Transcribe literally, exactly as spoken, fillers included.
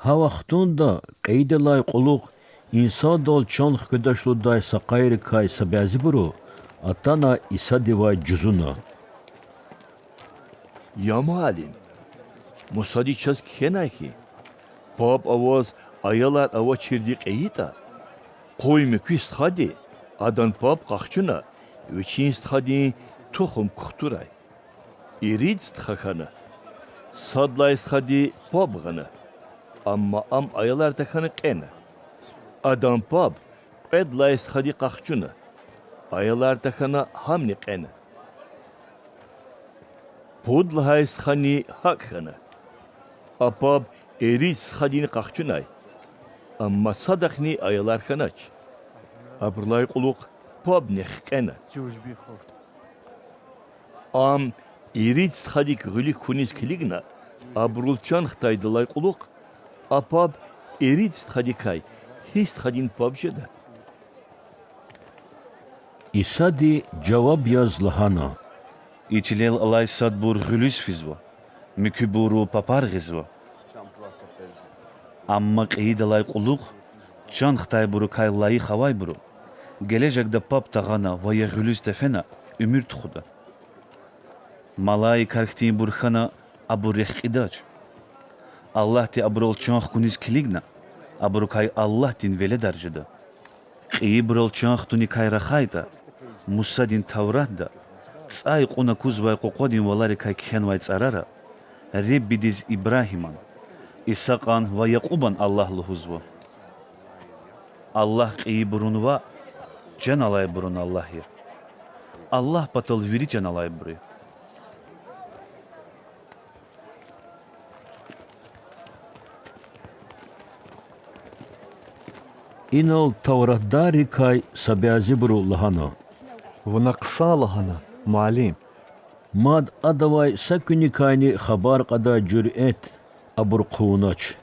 Гьа вахтунда кьейидалай кьулухъ инсандал чан хкведач лугьудай са къайрикай са бязибуру атана Исадивай жузуна: Я Муаллим! Мусади чаз кхьенай хьи, паб аваз аялар авачирди кьейитӀа, къуй муькуь стхади, адан паб къахчуна, вичин стхадин тухум кухтурай. Ирид стха хьана. Сад лагьай стхади паб гъана, амма ам аялар тахьана кьена. Адан паб кьвед лагьай стхади къахчуна, аялар тахьана гьамни кьена. Пуд лагьай стхани гьакӀ хьана. А паб ирид стхадини къахчунай, амма садахъни аялар хьанач. Абурулай кьулухъ пабни хкьена. Ам ирид стхадик гъуьлуьк хьуниз килигна, абурул чан хтайдалай кьулухъ, а паб ирид стхадикай гьи стхадин паб жеда? Исади жаваб яз лагьана: И чилел алай садбур гъуьлуьз физва, муькуьбуру папар гъизва. Амма кьейидалай кьулухъ чан хтайбурукай лайих авайбуру гележегда паб тагъана ва я гъуьлуьз тефена уьмуьр тухуда. Малаикар хьтинбур хьана, абур рехъ кьидач. Аллагьди абурал чан хкуниз килигна, абурукай Аллагьдин веледар жеда. Кьейибурал чан хтуникай рахайтӀа, Мусадин Тавратда цӀай кьуна кузвай къукъвадин валарикай кхьенвай цӀарара Реббидиз Ибрагьиман, Исакьан ва Якьубан Аллагь лугьузва. Аллагь кьейибурун ваъ, чан алайбурун Аллагь я. Аллагь патал вири чан алайбур я. Инал тавратдаррикай са бязибуру лагьана: Вуна хъсан лагьана, Муаллим. Мад адавай са куьникайни хабар кьадай жуьрэт абур хъувунач.